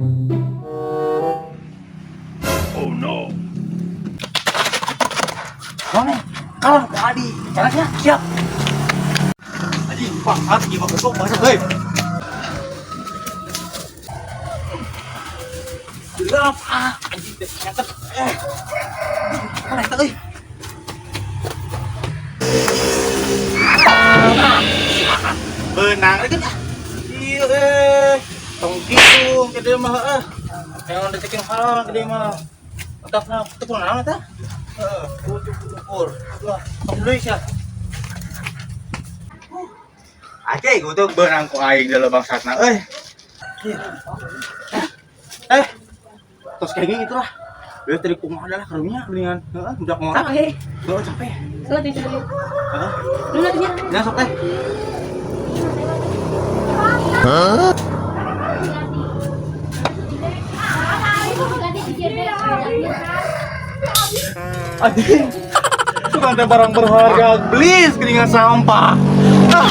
Oh no. Mana? Kalau ku Adi, caranya siap. Anjing, bangsat, ieu mah goblok bangsat euy. Gelap ah, anjing teh nyatet. Eh. Mana eta euy? Benang lagi ah. Iya eh. Tong kitu gede mah heeh. Yang detekin halal gede mah. Otakna teu kunaon eta? Heeh, ukur. Wah, tong deui sia. Aceh gua tuh benang ku aing dalam bangsatna euy. Eh, terus kayak gitu lah. Dia tadi kumaha adalah karunya geuningan. Heeh, budak ngora. Capek. Heeh, capek. Salah tinggal. Heeh. Lu nantinya. Ya sok teh. Anjing. Suka ada barang berharga, beli geuningan sampah. Ah.